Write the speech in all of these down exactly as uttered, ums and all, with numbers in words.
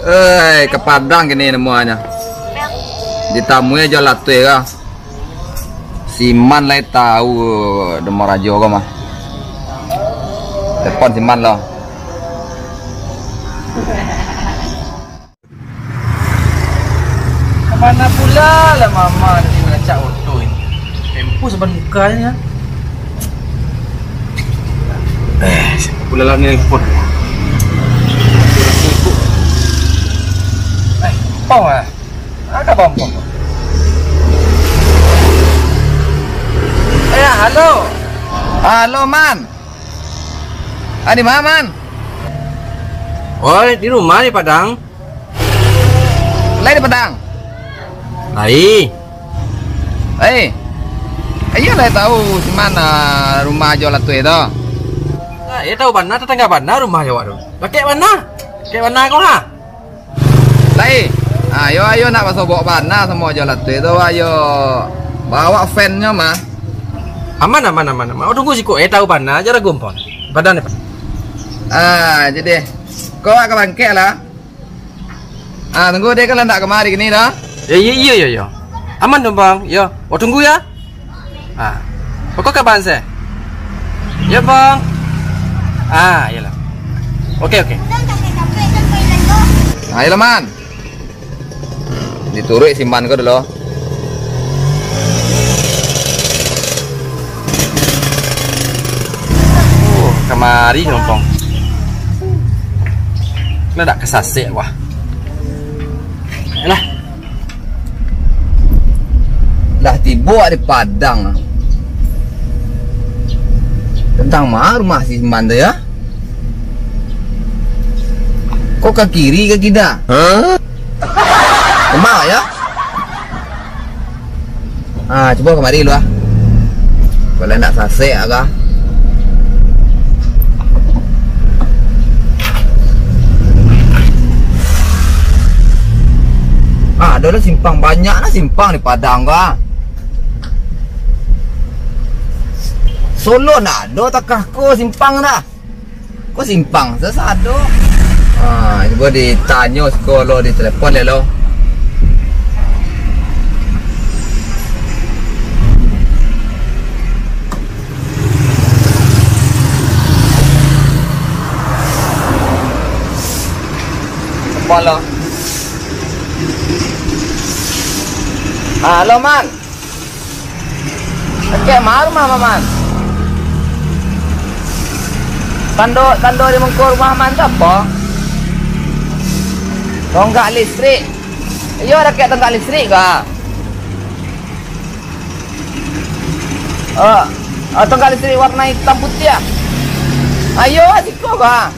Eh, ka Padang kini namuanyo. Ditamui jo Latuih ko. Si Man lai tau demo rajo ko mah. Telepon si Man lo. Kamana pula lah mama tadi malacak oto ini? Tempo saban buka ni, ah. Eh, siapa pula lah ni nelpon? Eh, Pong ah. Ada Pong, Pong. Eh, halo. Halo, Man. Ah, di ma, Man? Oi, di rumah di Padang. Lai di Padang? Lai. Eh, iyo lai tau di ma rumah jo Latuih tu. Ah, iyo tau bana, tatangga bana rumah jo awak tu. Dakek bana. Dakek bana ko ha. Lai. Ah, ayo, ayo nak basobok bana samo jo Latuih tu, ayo. Bawa fan-nyo mah. Aman, aman, aman, aman. Oh, tunggu siko, eh, tau bana, jan ragu, Pon. Padang ni, Pon. Ah, jadi, ko awak ka bangkek lah. Ah, tunggu dek, kalau ndak kamari kini dah. Yo, yo, yo, yo, yo. Aman dong, Bang. Yo, oh, tunggu ya. Ah. Pokok kaban se. Yo, Bang. Ah, iyalah. Oke, oke. Ah, iyalah, Man. Dituruik si Man ko dulu. Oh, kamari nyompong. Lah dak kasasek wah. Alah. Lah tibo di Padang. Tantang ma rumah si Man tu ya? Kok ka kiri ka kida? Hah? Rumah ya? Ah, cubo kamari lu ah. Kalau nak sasek agak. Ah, ado lah simpang, banyak lah simpang di Padang ko ah. Solo ndak ado takah ko simpang dah. Ko simpang sasado. Ah, cubo ditanyo siko lo, ditelepon dek lo. Telepon lo. Halo, Man. Dakek ma rumah Maman? Tando, tando di muko rumah Maman tu apo? Tonggak listrik. Iyo, dakek tonggak listrik ka? Oh, oh, tonggak listrik warna hitam putih ah? Ayo, siko ka?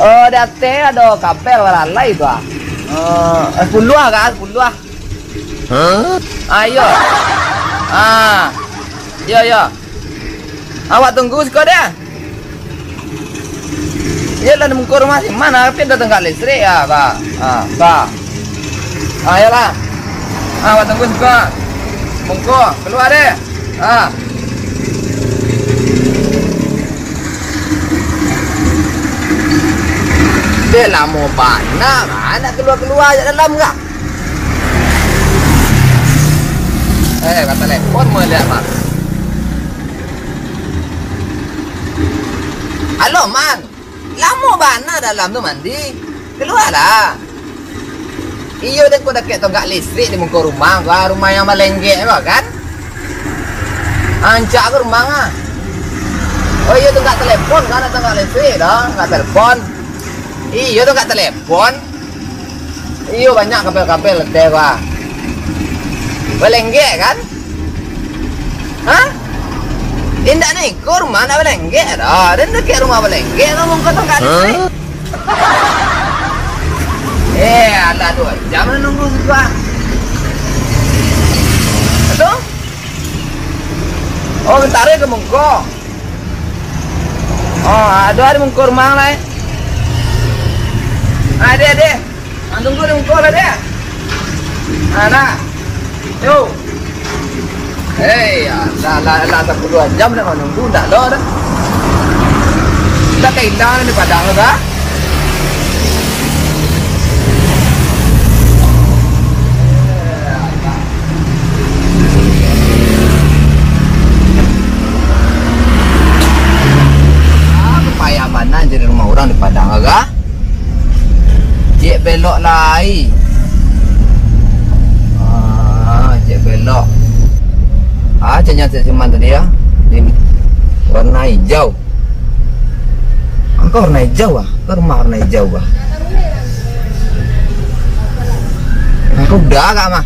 Oh, di ateh ado kabel balalai tu ah. Oh, eh, sapuluah ka? Sapuluah. Hah? Ah, iyo. Ah. Iyo, iyo. Awak tunggu siko deh. Iyo lah, di muko rumah si Maman, tapi ado tonggak listrik ya, ba. Ah, ba. Ah, iyolah. Ah, awak tunggu siko. Muko, kalua deh. Ah. Deh, lamo bana, ba, nak kalua-kalua jak dalam ka? Eh, ka talepon maliek, Mak. Alo, Man. Lamo bana dalam tu mandi. Kalualah. Iyo, dek ko dakek tonggak listrik di muko rumah ko, rumah yang balenggek ko, kan? Rancak ko rumah, ah. Oh, iyo, tonggak telepon, kan, tonggak listrik doh, tonggak telepon. Iyo, tonggak telepon. Iyo, banyak kabel-kabel ateh ko, ah. Balenggek, kan? Hah? Indak niko rumah nak balenggek doh. Den dakek rumah balenggek, ngomong ko tonggak listrik. Hah? Eh, alah, duo jam lah nunggu siko, ah. Aduh. Oh, bentari ka muko. Oh, aduh, ado muko rumah lai. Ade, ade. Ah, tunggu di muko lah, deh. Ah, nah. Yo. Hei, alah, alah, alah, sapuluah jam dah manunggu, ndak lo dah. Dah ka ilang di Padang tu, dah. Belok lai. Ah, cek belok. Ah, ceknya cek Siman tadi ya. Di warna hijau. Angkau warna hijau ah. Kau rumah warna hijau ah. Angkau udah agak mah.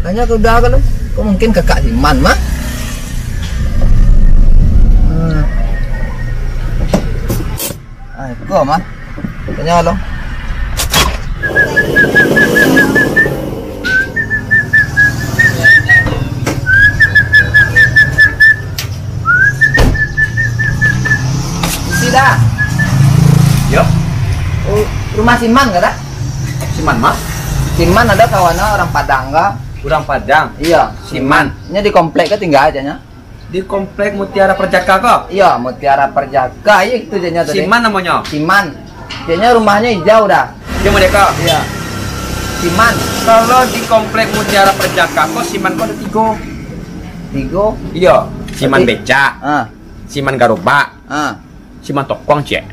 Tanya kau udah agak lu. Kau mungkin kakak Siman mah. Hmm. Ah, iko mah. Tanyo lo. Isi dah. Yo. Oh, rumah Siman ka dah? Siman mah? Siman ado kawan orang Padang ka? Urang Padang? Iyo. Siman. Nyo di komplek ka tingga aja nyo. Di komplek Mutiara Perjaka ko? Iyo, Mutiara Perjaka, iyo itu je nyo tadi. Siman namonyo? Siman. Kayaknya rumahnya hijau dah. Iyo, mereka. Iya. Siman. Kalau di komplek Mutiara Perjaka ko, Siman ko ada tigo. Tigo? Iyo. Siman Berarti becak. Ah. Siman garobak. Ah. Siman tokong, cek.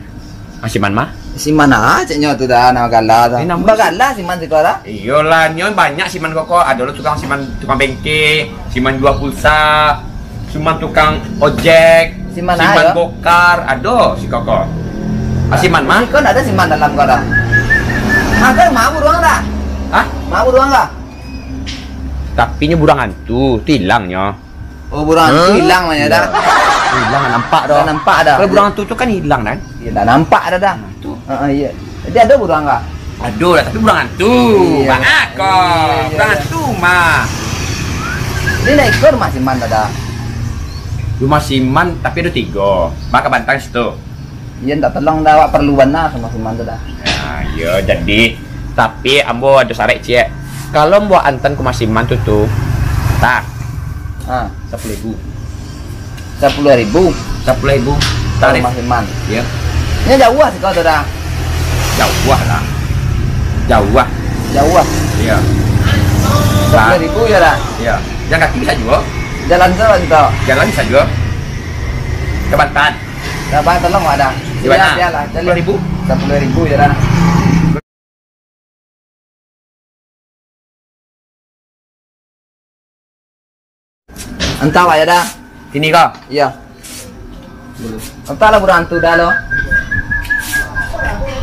Ah, Siman mah? Siman ah, ceknyo tu dah, nama gala tu. Eh, nama Bagala Siman siko dah. Iyolah, nyo banyak Siman koko. Ado lo tukang Siman, tukang bengke, Siman jua pulsa, Siman tukang ojek, Siman Siman ayo. Bokar, ado si koko. Ah, Siman mah? Siko ndak ada Siman dalam ko dah. Makan mah buruang dah. Hah? Mah buruang dah. Tapi nyo buruang hantu, tilangnyo. Oh, buruang hantu Hah? Hilang lah ya dah. Hilang, nampak dah. Dah nampak dah. Kalau buruang hantu tu kan hilang kan? Iya, dah nampak dah dah. Nah, tu. Heeh, iya. Jadi ada buruang kah? Ado lah, tapi buruang hantu. Iya. Maaf kau. Iya, iya, Buruang iya. Hantu mah. Ini nak ikut rumah Siman dah dah. Rumah Siman tapi ada tiga. Baka bantang situ. Iya, ndak tolong dah, awak perlu bana sama Siman tu dah. Nah, iya, jadi, tapi ambo ado sarek ciek. Kalau ambo antan ka rumah Siman tu, tu, tak. Ha. Sapuluah ribu. Sapuluah ribu? Sapuluah ribu. Tarif. Rumah Siman. Iya. Ini jauh lah siko tu dah. Jauh lah. Jauh lah. Jauh lah. Iya. Sapuluah ribu ya dah. Iya. Jalan kaki bisa juga. Jalan tu lah tu. Jalan bisa juga. Ke Banten. Dah, Bang, tolong, Bang, dah. Di mana? Biar, biarlah, cari. Sepuluh ribu? Sepuluh ribu je dah. Entah, Bang, ya dah. Sini kau? Iya. Entahlah, buruang hantu dah lo.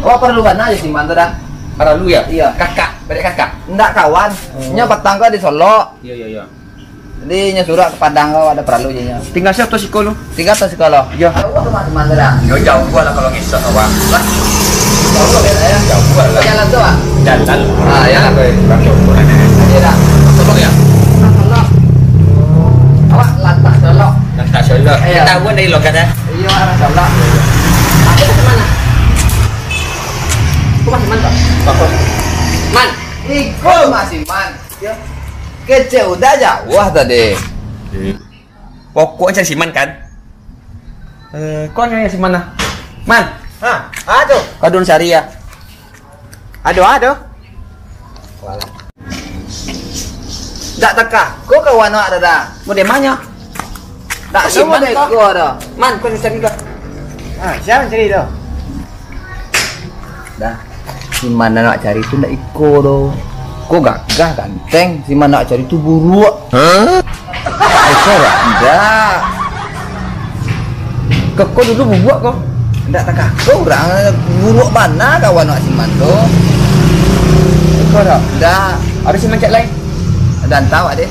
Awak perlu bana aja Siman tu dah. Perlu ya? Iya. Kakak, balik kakak? Ndak kawan. Oh. Nyo patang ko di Solok. Iya, iya, iya. Jadi, nyo suruah ka Padang ko, ado paralu je nyo. Tingga sia tu siko lu? Tingga tu siko lo. Yo. Jauah tu, Mak, di mano dah? Yo, jauah lah kalau ngisok awak. Lah. Jauah lah, ya? Jauah lah. Jalan tu, ah? Jalan. Ah, ya. Jalan, boy. Bang, jauah lah, nih. Iya dah. Solok, ya? Solok. Awak lantas Solok. Lantas Solok. Iya. Kita tahu dari logat, ya? Iya, arah Solok. Aku ke mana? Aku masih mantap. Bagus. Man. Iko masih man. Ya. Kecek udah jauah tadi. Eh, pokoknya cari Siman kan? Eh, kau ni Siman lah. Man. Ha, ado. Kau dun cari ya. Ado, ado. Walah. Dak teka. Kau kawan awak dah dah. Mau di mana? Dak Siman kau. Kau dah. Man, kau cari kau. Ha, siapa cari tu? Dah, Siman nan awak cari tu ndak iko doh. Ko gagah ganteng, Siman nan awak cari tu buruak. Hah? Iko dak? Ndak. Keko dulu bubuak ko. Ndak takah ko urang buruak bana kawan awak Siman tu. Iko dak? Ndak. Ada Siman cak lain? Dak antah awak deh.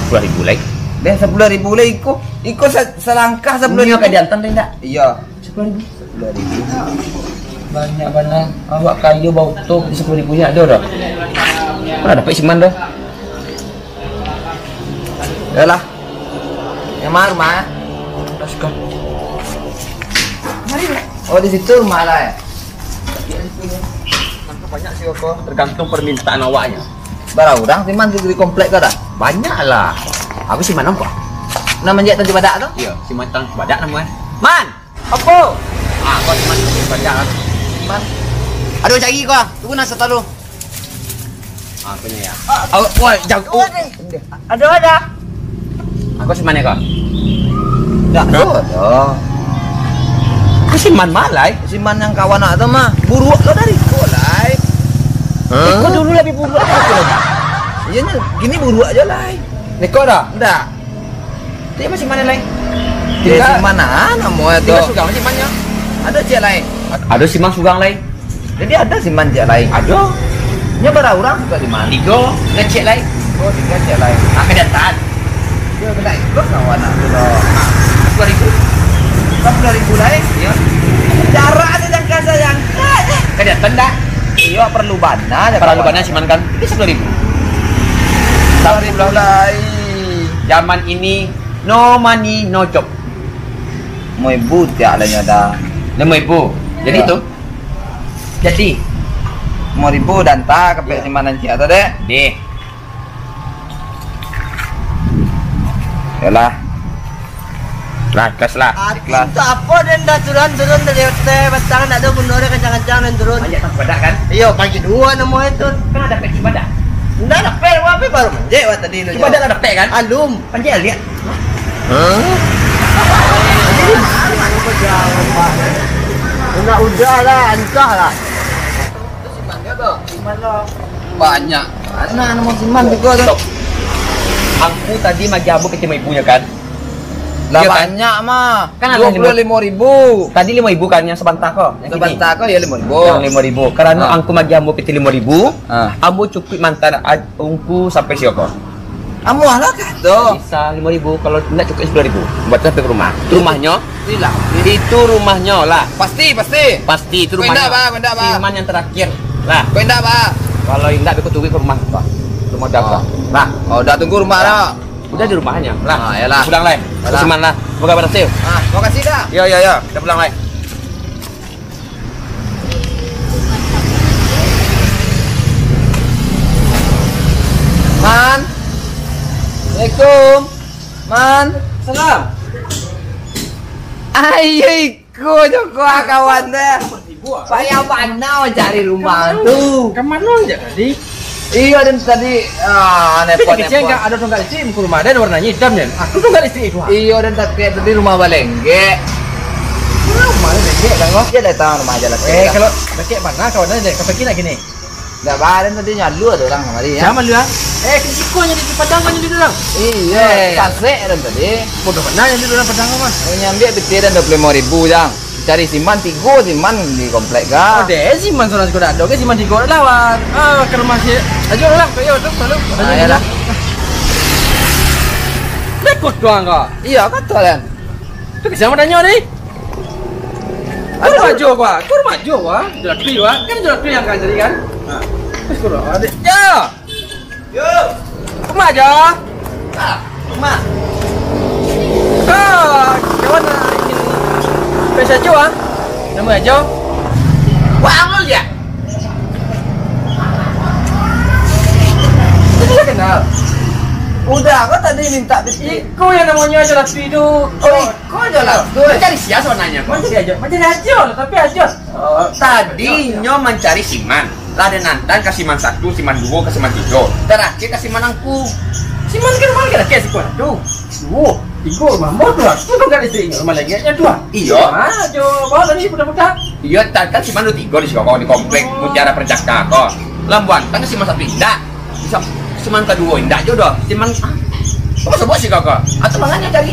Sepuluh ribu lai. Deh, sepuluh ribu lai iko. Iko sa-, salangkah sepuluh ribu. Nyo ka diantan deh ndak? Iyo. Sepuluh ribu. Sepuluh ribu. Banyak bana. Awak kayo baoto di sepuluh ribu nyo ado dah. Mana dapek Siman dah? Yalah. Yang mana rumah? Let's go. Oh, di situ rumah lah ya. Banyak sih kok, tergantung permintaan awaknya. Bara urang Siman di komplek ko dah? Banyak lah. Apa Siman nampak? Nan manjek tang cibadak tu? Iya, Siman tang cibadak namanya. Man! Apo? Ah, kau Siman tang cibadak kan? Siman. Aduh, cari kau. Tunggu nak satu dulu. Ah, punya ya. Oh, woi, jago. Ada, ada. Aku Siman ya kau? Dak ada. Aku Siman malai. Siman yang kawan nak tu mah. Buruak lo dari kau lai. Iko dulu labiah buruak dari iko lagi. Iyo nyo, kini buruak juo lai. Niko dah? Ndak. Cek masih mano lai? Tingga. Tingga mano namo tu? Tingga sugang masih mano? Ado cek lai. Ado siman sugang lai. Jadi ado siman cek lai. Ado. Nyo bara urang suka siman? Tigo. Tingga cek lai. Oh, tingga cek lai. Angka jantan. Yo, kena ikhlas lawan aku tu. Sepuluh ribu. Sepuluh ribu lai? Iyo. Jarak tu jangka sayang. Angka jantan dah. Iyo, perlu bana. Perlu bana siman kan? Itu sepuluh ribu. Sepuluh ribu lai. Zaman ini no money, no job. Limo ribu tiak lah nyo dah. Limo ribu. Jadi tu. Jadi. Limo ribu dah antah ka pek simanan ciek tu, dek. Deh. Yolah. Lah, ikhlas lah. Ikhlas. Ati tu apo den dah turun-turun dari hotel, batang ndak ado guno den kancang-kancang den turun. Banyak tak padak kan? Iyo, pagi duo namo itu. Kan ado pek cibadak. Ndak ado pek, wah, baru manjek wah tadi tu. Cibadak ndak ado pek kan? Alun. Panjang lihat. Hah? Nak udah lah, antah lah. Banyak. Mana nama siman juga tu? Stop. Angku tadi magiah ambo pitih limo ribu nyo kan? Lah. Iyo kan? Banyak mah. Kan ado limo ribu. Tadi limo ribu kan, yang sabanta ko? Yang kini? Sabanta ko, iyo, limo ribu. Yang limo ribu. Karano angku magiah ambo pitih limo ribu, ambo cukuik maanta angku sampai siko ko. Amuah lah kah tu? Bisa limo ribu, kalau ndak cukuik sepuluh ribu. Buat sampai ke rumah. Itu rumahnyo? Iyolah. Itu rumahnyo lah. Pasti, pasti. Pasti itu rumahnyo. Kau indak, Bah, kau indak, Bah. Siman yang terakhir lah. Kau indak, Bah. Kalau indak, beko tunggu ke rumah, Bah. Rumah dah, Bah. Nah. Oh, dah tunggu rumah dah. Udah di rumahnyo lah. Ah, iyolah. Pulang lai. Iyolah. Siman lah. Semoga berhasil. Ah, makasih dah. Yo, yo, yo. Kita pulang lai. Man. Assalamualaikum. Man. Salam. Ai, iko jo ko kawan teh. Payah bana mancari rumah tu. Ka mano jak tadi? Iyo, den tadi, ah, tapi kecil enggak ado tonggak listrik muko rumah den, warnanyo itam den. Aku tonggak listrik itu, ah. Iyo, den tapi tadi rumah balenggek. Rumah balenggek kan, kok? Iyo, datang rumah aja lah. Eh, kalau balenggek mana kawan den, ka pagi nak gini? Ndak ba, den tadi nyalu ado urang kamari, ya. Siapa lu, ah? Eh, kisiko nyo di Padang kan nyalu urang. Iyo, tasek den tadi. Bodoh bana nyalu urang Padang mah. Nyambiak pitih den dua puluh limo ribu, jang. Cari siman tigo, siman di komplek ka. Oh, deh, siman surang siko dak ado, ke siman tigo lawan. Ah, ka rumah si Ajo lah, ka iyo tu, lalu. Ah, iyolah. Dekot doang kau. Iyo, kato den. Tu ka sia tanyo ni? Ka rumah Ajo kau, ka rumah Ajo kau. Jalaki kau, kan jalaki yang kan jadi kan? Ha. Terus kau ado. Ya. Yo. Rumah Ajo. Ah, rumah. Ah, kawan, ah, ingin pesa Ajo, ah. Nama Ajo? Wah, lu lihat. Itu dia kenal. Udah, kau tadi minta piti. Iko yang namonyo Ajo Lastri tu. Oh, iko Ajo Lastri. Mencari sia sebenarnya, kau? Mencari Ajo, mencari Ajo lah, tapi Ajo. Oh, tadi nyo mancari siman. Lah den antan ka siman satu, siman duo, ka siman tigo. Tarakhir ka siman angku. Siman ka rumah lagi-lagi siko tu. Duo, tigo, rumah mo tu lah. Tu kan isi rumah lagi, yang dua. Iyo. Ah, jo, bawa tadi putar-putar. Iyo, tan kan siman duo tigo di siko, di komplek Mutiara Perjaka ko. Lambuan, tan siman satu indak. Bisa siman kaduo indak jo doh. Siman, ah. Apa sebut siko ko? Atau mangan nyo cari?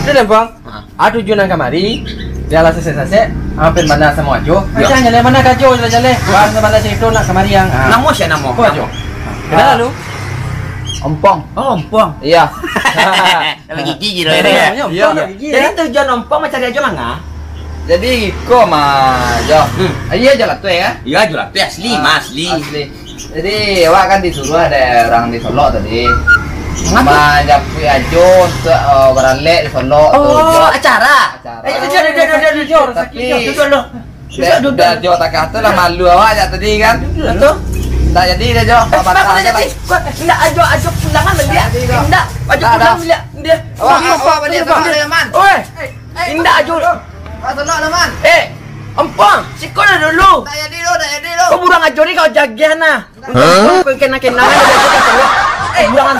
Udah dah, Bang. Ah. Ah, tujuan nan kamari, jalan sasek-sasek, hampir bana samo Ajo. Yo. Ajo jaleh bana ka Ajo, jaleh-jaleh. Bana-bana carito nak kamari yang. Ah. Namo sia namo? Ko Ajo. Kenal lu? Ompong. Oh, Ompong. Iya. Nama gigi gitu ya. Iya, Ompong, iya. Nama gigi, ya. Jadi tujuan Ompong mancari Ajo manga? Jadi iko mah, Jo. Hmm. Iya, Ajo Lastri ya? Iya, Ajo Lastri asli, ah, mah asli. Asli. Jadi, awak kan disuruh ado urang di Solok tadi. Mangapa? Manjapuik Ajo untuak, eh, baralek di Solok tu, Jo. Oh, acara? Acara. Eh, duduk, duduk, duduk, duduk. Tapi, duduk dulu. Duduk, duduk. Dah, Jo, takah tu lah malu awak jak tadi kan. Duduk dulu. Tak jadi dah, Jo. Eh, tak jadi. Indak, Ajo, Ajo pulang kan baliak. Indak, Ajo pulang baliak. Indak. Awak, awak baliak Solok dulu, Man. Oi. Indak, Ajo. Awak Solok dulu, Man. Eh, Ompong, siko dah dulu. Tak jadi dulu, tak jadi dulu. Kau buruang Ajo ni kau jageh nah. Hah? Kau kena-kena. Eh, buruang